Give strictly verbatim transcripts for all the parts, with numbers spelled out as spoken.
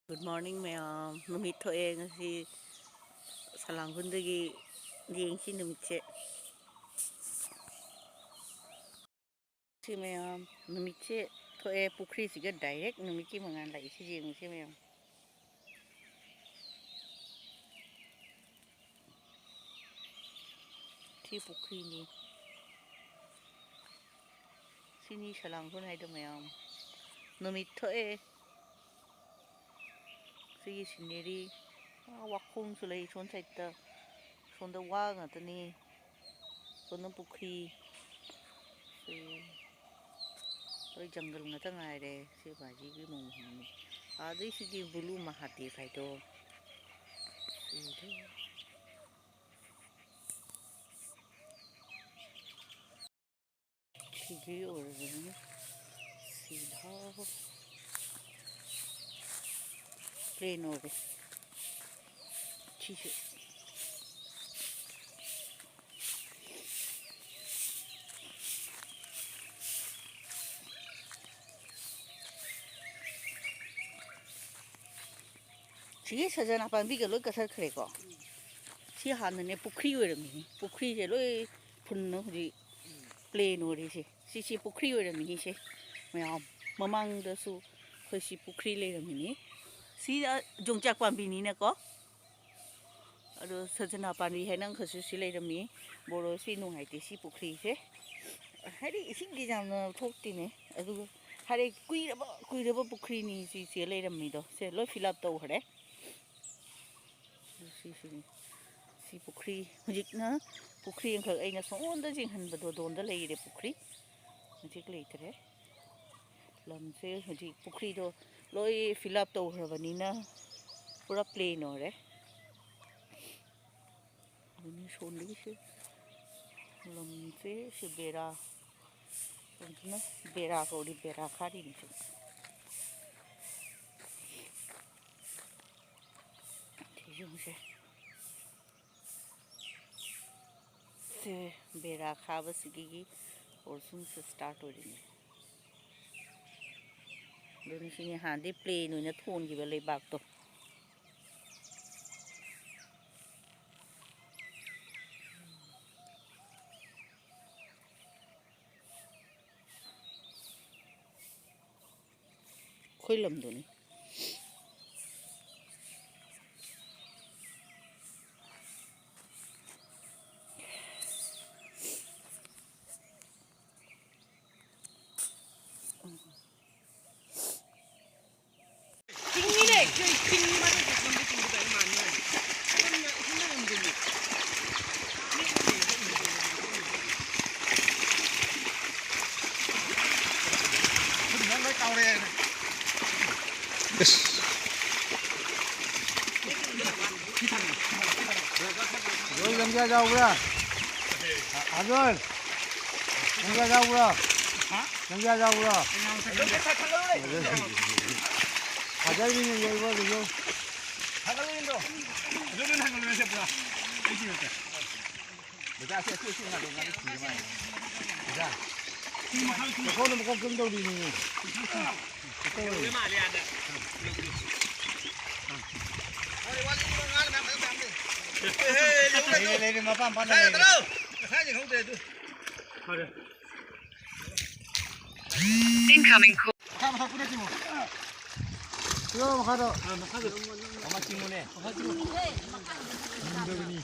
Good morning, ꯃꯌꯥꯝ꯫ ꯅꯨꯃꯤꯠ ꯊꯣꯛꯑꯦ ꯉꯁꯤ ꯁꯂꯥꯡꯒꯨꯟꯗꯒꯤ꯫ ꯌꯦꯡꯁꯤ ꯅꯨꯃꯤꯠꯁꯦ꯫ ꯁꯤ ꯃꯌꯥꯝ, ꯅꯨꯃꯤꯠꯁꯦ ꯊꯣꯛꯑꯦ, ꯄꯨꯈ꯭ꯔꯤꯁꯤꯒ direct ꯅꯨꯃꯤꯠꯀꯤ ꯃꯉꯥꯜ ꯂꯥꯛꯏꯁꯤ ꯌꯦꯡꯉꯨꯁꯤ ꯃꯌꯥꯝ꯫ ꯁꯤ ꯄꯨꯈ꯭ꯔꯤꯅꯤ꯫ ꯁꯤꯅꯤ ꯁꯂꯥꯡꯒꯨꯟ ꯍꯥꯏꯗꯣ ꯃꯌꯥꯝ꯫ ꯅꯨꯃꯤꯠ ꯊꯣꯛꯑꯦ꯫ ꯁꯤꯒꯤ scenery꯫ ꯑꯥ, ꯋꯥꯈꯣꯡꯁꯨ ꯂꯩ ꯁꯣꯝ sideꯇ꯫ ꯁꯣꯝꯗ ꯋꯥ ꯉꯥꯛꯇꯅꯤ꯫ ꯁꯣꯝꯗ ꯄꯨꯈ꯭ꯔꯤ꯫ ꯁꯤ ꯂꯣꯏ ꯖꯪꯒꯜ ꯉꯥꯛꯇ ꯉꯥꯏꯔꯦ꯫ ꯁꯤ ꯕꯥꯖꯤꯒꯤ ꯃꯣꯡ ꯍꯣꯡꯅꯤ꯫ ꯑꯥꯗꯩ ꯁꯤꯒꯤ ꯕꯨꯂꯨ ꯃꯍꯥꯗꯦꯕ ꯍꯥꯏꯗꯣ꯫ ꯁꯤꯗꯤ ꯁꯤꯒꯤ ꯑꯣꯏꯔꯕꯅꯤ꯫ ꯁꯤꯗ plain ꯑꯣꯏꯔꯦ꯫ ꯁꯤꯁꯦ꯫ ꯁꯤꯒꯤ ꯁꯖꯅꯥ ꯄꯥꯝꯕꯤꯒ ꯂꯣꯏ ꯀꯛꯊꯠꯈ꯭ꯔꯦꯀꯣ꯫ ꯁꯤ ꯍꯥꯟꯅꯅꯦ ꯄꯨꯈ꯭ꯔꯤ ꯑꯣꯏꯔꯝꯃꯤꯅꯤ꯫ ꯄꯨꯈ꯭ꯔꯤꯁꯦ ꯂꯣꯏ ꯐꯨꯟꯅ ꯍꯧꯖꯤꯛ plain ꯑꯣꯏꯔꯤꯁꯦ꯫ ꯁꯤꯁꯤ ꯄꯨꯈ꯭ꯔꯤ ꯑꯣꯏꯔꯝꯃꯤꯅꯤ ꯁꯦ ꯃꯌꯥꯝ꯫ ꯃꯃꯥꯡꯗꯁꯨ ꯑꯩꯈꯣꯏ ꯁꯤ ꯄꯨꯈ꯭ꯔꯤ ꯂꯩꯔꯝꯃꯤꯅꯤ꯫ ꯁꯤ ꯌꯣꯡꯆꯥꯛ ꯄꯥꯝꯕꯤꯅꯤꯅꯀꯣ꯫ ꯑꯗꯣ ꯁꯖꯅꯥ ꯄꯥꯝꯕꯤ ꯍꯥꯏꯅ ꯑꯃꯈꯛꯁꯨ ꯁꯤ ꯂꯩꯔꯝꯃꯤ꯫ ꯕꯣꯔꯣ ꯁꯤ ꯅꯨꯡꯉꯥꯏꯇꯦ ꯁꯤ ꯄꯨꯈ꯭ꯔꯤꯁꯦ꯫ ꯍꯥꯏꯗꯤ ꯏꯁꯤꯡꯒꯤ ꯌꯥꯝꯅ ꯊꯣꯛꯇꯦꯅꯦ꯫ ꯑꯗꯨꯒ ꯍꯥꯏꯗꯤ ꯀꯨꯏꯔꯕ, ꯀꯨꯏꯔꯕ ꯄꯨꯈ꯭ꯔꯤꯅꯤ ꯁꯤꯁꯦ ꯂꯩꯔꯝꯃꯤꯗꯣ꯫ ꯁꯦ ꯂꯣꯏ fill up ꯇꯧꯈ꯭ꯔꯦ꯫ ꯑꯗꯨ ꯁꯤꯁꯤꯅꯤ꯫ ꯁꯤ ꯄꯨꯈ꯭ꯔꯤ, ꯍꯧꯖꯤꯛꯅ ꯄꯨꯈ꯭ꯔꯤ ꯑꯃꯈꯛ ꯑꯩꯅ ꯁꯣꯝꯗ ꯌꯦꯡꯍꯟꯕꯗꯣ, ꯑꯗꯣꯝꯗ ꯂꯩꯔꯦ ꯄꯨꯈ꯭ꯔꯤ꯫ ꯍꯧꯖꯤꯛ ꯂꯩꯇ꯭ꯔꯦ꯫ ꯂꯝꯁꯦ ꯍꯧꯖꯤꯛ ꯄꯨꯈ꯭ꯔꯤꯗꯣ ꯂꯣꯏ fill up ꯇꯧꯈ꯭ꯔꯕꯅꯤꯅ ꯄꯨꯔꯥ plain ꯑꯣꯏꯔꯦ꯫ ꯑꯗꯨꯅꯤ ꯁꯣꯝꯗꯒꯤꯁꯦ ꯂꯝꯁꯦ ꯁꯤ ꯕꯦꯔꯥ, ꯁꯣꯝꯁꯤꯅ ꯕꯦꯔꯥ ꯀꯧꯔꯤ, ꯕꯦꯔꯥ ꯈꯥꯔꯤꯅꯤ ꯁꯤ꯫ ꯁꯤ ꯌꯦꯡꯉꯨꯁꯦ꯫ ꯁꯦ ꯕꯦꯔꯥ ꯈꯥꯕꯁꯤꯗꯒꯤ ꯃꯣꯟꯁꯨꯟꯁꯦ start ꯑꯣꯏꯔꯤꯅꯤ꯫ ꯑꯗꯨꯅꯤ, ꯁꯤꯅꯤ ꯍꯥꯟꯅꯗꯤ ꯄ꯭ꯂꯦꯟ ꯑꯣꯏꯅ ꯊꯣꯟꯈꯤꯕ ꯂꯩꯕꯥꯛꯇꯣ꯫ ꯑꯩꯈꯣꯏ ꯂꯝꯗꯨꯅꯤ꯫ ꯅꯪ ꯌꯥꯎꯕ꯭ꯔꯥ? ꯑꯥꯖꯣꯟ, ꯅꯪ ꯌꯥꯎꯕ꯭ꯔꯥ? ꯅꯪ ꯌꯥꯎꯕ꯭ꯔꯥ? ꯐꯖꯔꯤꯅꯦ, ꯌꯩꯕ ꯑꯗꯨꯁꯨ꯫ ꯃꯈꯣꯡꯗ ꯃꯀꯣꯛ ꯀꯩꯝ ꯇꯧꯗꯦꯅꯦ꯫ ꯂꯩꯔꯦ, ꯂꯩꯔꯦ, ꯃꯄꯥꯟ ꯃꯄꯥꯟꯗ ꯂꯩꯔꯦ꯫ Incoming call. ꯃꯈꯥ, ꯃꯈꯥ ꯀꯨꯗ ꯆꯤꯡꯉꯣ꯫ ꯆꯤꯡꯉꯣ, ꯃꯈꯥꯗ꯫ ꯑꯥ, ꯃꯈꯥꯗ꯫ ꯃꯈꯥ ꯆꯤꯡꯉꯣꯅꯦ꯫ ꯃꯈꯥ ꯆꯤꯡꯉꯣ꯫ ꯉꯝꯗꯕꯅꯤ꯫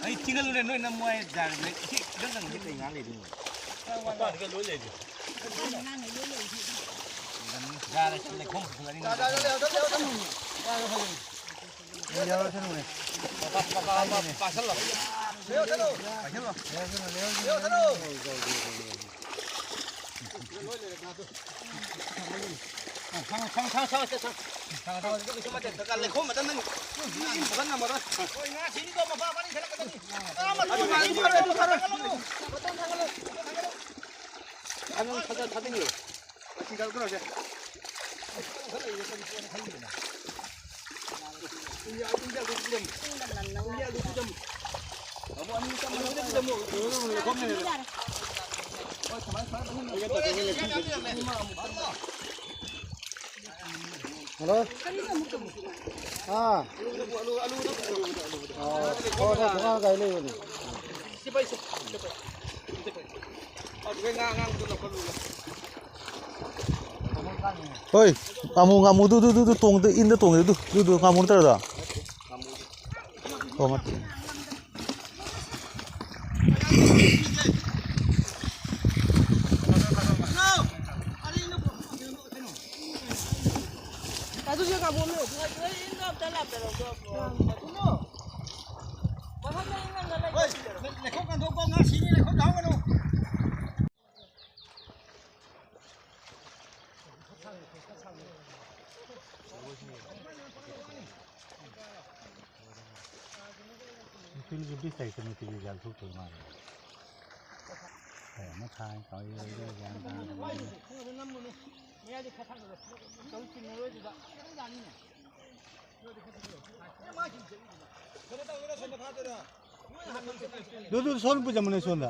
ꯑꯩ ꯊꯤꯒꯠꯂꯨꯔꯦ, ꯅꯣꯏ ꯅꯝꯃꯣ ꯍꯥꯏ ꯌꯥꯔꯕꯅꯦ꯫ ꯏꯁꯤꯡ ꯈꯤꯇꯪ ꯀꯪꯉꯗꯤ ꯀꯩ ꯉꯥ ꯂꯩꯗꯣꯏꯅꯣ? ꯃꯄꯥꯟꯗꯒ ꯂꯣꯏ ꯂꯩꯔꯦ꯫ ꯌꯥꯔꯦ, ꯂꯩꯈꯣꯝ ꯄꯨꯈꯠꯂꯅꯤ꯫ ꯌꯥꯔꯦ, ꯌꯥꯔꯦ, ꯌꯥꯔꯦ꯫ ꯄꯥꯏꯁꯜꯂꯣ꯫ ꯄꯥꯏꯁꯜꯂꯣ꯫ ꯂꯩꯈꯣꯝ ꯃꯇꯝ ꯅꯪ ꯏꯟ ꯄꯨꯈꯠ ꯉꯝꯃꯔꯣꯏ꯫ ꯍꯣꯏ, ꯉꯥ ꯁꯤꯅꯤꯗꯣ, ꯃꯄꯥ ꯃꯔꯤ ꯈꯜꯂꯛꯀꯗꯕꯅꯤ꯫ ꯑꯥ, ꯃꯇꯣꯟ ꯊꯥꯡꯒꯠꯂꯨ, ꯃꯇꯣꯟ ꯊꯥꯡꯒꯠꯂꯨ, ꯃꯇꯣꯟ ꯊꯥꯡꯒꯠꯂꯨ꯫ ꯑꯗꯨꯝ ꯐꯖ ꯊꯥꯖꯤꯟꯈ꯭ꯔꯣ꯫ ꯃꯁꯤ ꯀꯛꯄ꯭ꯔꯣꯁꯦ? ꯍꯜꯂꯣ꯫ ꯑꯥ꯫ ꯑꯣ, ꯑꯣ, ꯑꯣ, ꯊꯣꯡꯒꯥꯟ ꯀꯥꯏ ꯂꯩꯕꯅꯦ꯫ ꯍꯣꯏ, ꯉꯥꯃꯨ, ꯉꯥꯃꯨꯗꯨ, ꯗꯨ, ꯗꯨ, ꯗꯨ, ꯇꯣꯡꯗ, ꯏꯟꯗ ꯇꯣꯡꯉꯦ, ꯗꯨ, ꯗꯨ, ꯗꯨ, ꯉꯥꯃꯨ ꯅꯠꯇ꯭ꯔꯗ? ꯑꯣ, ꯃꯠ-, ꯑꯗꯨꯁꯨ ꯉꯥꯃꯨ ꯑꯃ ꯂꯧꯊꯣꯛ-, ꯏꯟꯗꯣ ꯑꯝꯇ ꯂꯥꯛꯇ ꯂꯧꯊꯣꯛ-, ꯃꯐꯝꯗ ꯏꯪꯉꯝꯗ ꯂꯩ꯫ ꯍꯣꯏ, ꯂꯩꯈꯣꯝ ꯀꯟꯊꯣꯛꯀꯣ, ꯉꯥ ꯁꯤꯅꯤ, ꯂꯩꯈꯣꯝ ꯌꯥꯎꯒꯅꯨ꯫ ꯅꯨꯄꯤꯁꯨ ꯕꯤꯠ ꯂꯩꯇꯦ, ꯅꯨꯄꯤꯁꯨ ꯌꯥꯝ ꯊꯣꯛꯇꯣꯏ ꯃꯥꯜꯂꯦ꯫ ꯀꯩꯅꯣ ꯊꯥꯏ ꯇꯧꯔꯤ, ꯑꯩꯁꯨ ꯒ꯭ꯌꯥꯟ ꯇꯥꯗꯦ꯫ ꯑꯗꯨ, ꯑꯗꯨ ꯁꯣꯝ ꯄꯨꯖꯃꯅꯦ, ꯁꯣꯝꯗ꯫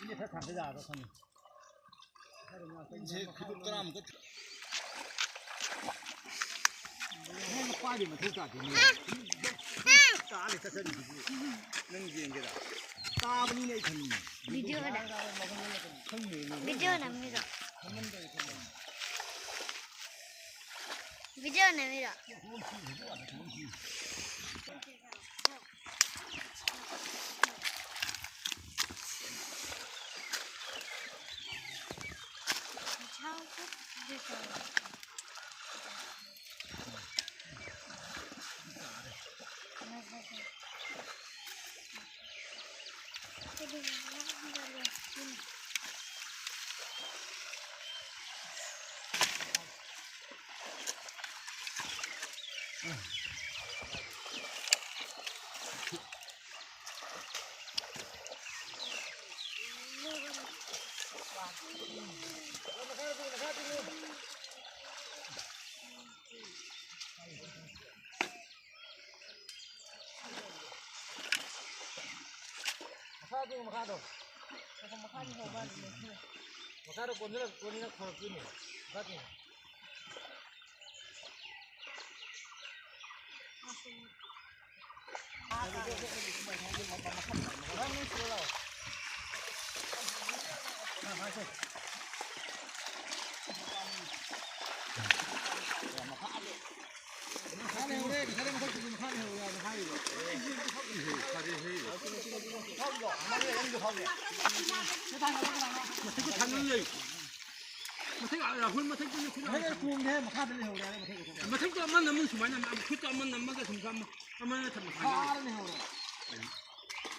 ꯏꯅꯦ ꯈꯔ ꯊꯥꯡꯗ ꯌꯥꯔꯣꯏ ꯈꯪꯉꯤ꯫ ꯁꯦ ꯈꯨꯗꯨꯞ ꯇꯔꯥꯃꯨꯛꯀ ꯍꯦꯟꯅ ꯄꯥꯏꯕꯩ ꯃꯊꯧ ꯇꯥꯗꯦꯅꯦ꯫ ꯇꯥ ꯂꯩ ꯆꯠꯆꯔꯤꯗꯨꯕꯨ꯫ ꯅꯪ ꯌꯦꯡꯒꯦꯔꯥ? ꯇꯥꯕꯅꯤꯅꯦ ꯑꯩ ꯈꯪꯉꯤꯅꯦ꯫ ꯚꯤꯗꯤꯑꯣꯗ꯫ ꯈꯪꯉꯤꯅꯦ꯫ ꯚꯤꯗꯤꯑꯣ ꯅꯝꯃꯤꯔꯣ? ꯈꯪꯃꯟꯗꯕꯩ ꯈꯪꯉꯤꯅꯦ꯫ ꯚꯤꯗꯤꯑꯣ ꯅꯝꯃꯤꯔꯣ? ꯃꯈꯥꯗꯣ, ꯃꯈꯥꯗꯣ꯫ ꯃꯈꯥꯗꯤ ꯍꯧꯕ ꯃꯥꯜꯂꯤꯅꯦ꯫ ꯃꯈꯥꯗ ꯀꯣꯟꯁꯤꯜꯂ-, ꯀꯣꯟꯁꯤꯜꯂ ꯈꯣꯏꯔꯛꯇꯣꯏꯅꯦ꯫ ꯃꯈꯥꯗꯤ꯫ ꯃꯊꯛꯇ ꯊꯥꯡꯒꯠꯂ ꯂꯩ꯫ ꯃꯊꯛ, ꯔꯥꯍꯨꯜ ꯃꯊꯛꯇ ꯅꯈꯨꯠ ꯑꯃ ꯃꯊꯛꯇ ꯊꯝꯃꯨ꯫ ꯇꯣꯡꯗꯦ, ꯃꯈꯥꯗ ꯂꯩꯍꯧꯔꯦ, ꯃꯊꯛꯇ꯫ ꯃꯊꯛꯇ ꯑꯃ ꯅꯝꯃꯨ ꯁꯨꯃꯥꯏꯅ, ꯈꯨꯠꯇ ꯑꯃ ꯅꯝꯃꯒ ꯁꯨꯝ ꯊꯝꯃꯨ꯫ ꯑꯃꯅ ꯊꯝꯃꯨ ꯁꯨꯃꯥꯏꯅ꯫ ꯃꯈꯥꯗ ꯂꯩꯍꯧꯔꯦ꯫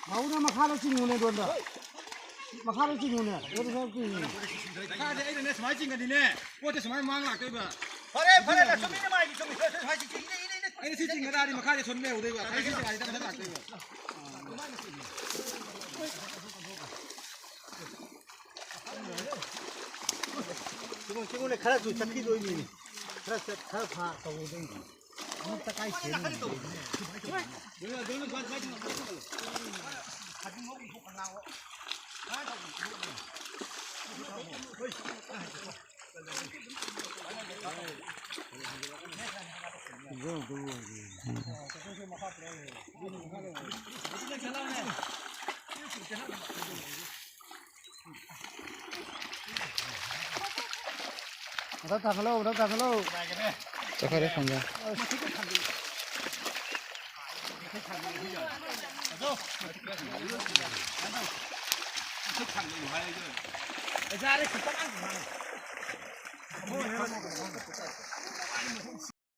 ꯃꯧꯅ ꯃꯈꯥꯗ ꯆꯤꯡꯉꯨꯅꯦ, ꯑꯗꯣꯝꯗ꯫ ꯃꯈꯥꯗ ꯆꯤꯡꯉꯨꯅꯦ꯫ ꯑꯗꯣꯝꯗ ꯆꯤꯡꯉꯨꯅꯦ꯫ ꯃꯈꯥꯗꯤ ꯑꯩꯅꯅꯦ ꯁꯨꯃꯥꯏꯅ ꯆꯤꯡꯉꯗꯤꯅꯦ, ꯄꯣꯠꯁꯦ ꯁꯨꯃꯥꯏꯅ ꯃꯥꯡ ꯂꯥꯛꯇꯣꯏꯕ꯫ ꯐꯔꯦ, ꯐꯔꯦ, ꯂꯥꯛꯆꯧ, ꯃꯤꯅ ꯃꯥꯒꯤ ꯆꯨꯝꯃꯤ꯫ ꯁ꯭ꯋꯥꯏ, ꯁ꯭ꯋꯥꯏ, ꯁ꯭ꯋꯥꯏ, ꯁꯤ ꯆꯤꯡ, ꯏꯅꯦ, ꯏꯅꯦ, ꯏꯅꯦ꯫ ꯑꯩꯅ ꯁꯤ ꯆꯤꯡ ꯉꯔꯥꯡꯗꯤ ꯃꯈꯥꯗ ꯁꯣꯟꯕ ꯌꯥꯎꯗꯣꯏꯕ꯫ ꯑꯩ ꯁꯤ ꯆꯤꯡ ꯉꯥꯏꯗ ꯃꯊꯛ ꯂꯥꯛꯇꯣꯏꯕ꯫ ꯁꯤꯃꯣꯟ, ꯁꯤꯃꯣꯟꯅ ꯈꯔꯁꯨ ꯆꯠꯈꯤꯗꯣꯏꯅꯤꯅꯦ꯫ ꯈꯔ ꯆꯠ, ꯈꯔ ꯐꯥ ꯇꯧꯔꯨꯗꯣꯏꯅꯤ꯫ ꯑꯃꯨꯛ ꯇꯀꯥꯏ ꯁꯦꯝꯃꯤꯅꯦ꯫ ꯃꯊꯛ ꯊꯥꯡꯒꯠꯂꯣ, ꯃꯊꯛ ꯊꯥꯡꯒꯠꯂꯣ꯫ ꯆꯠꯈ꯭ꯔꯦ, ꯊꯝꯖ꯫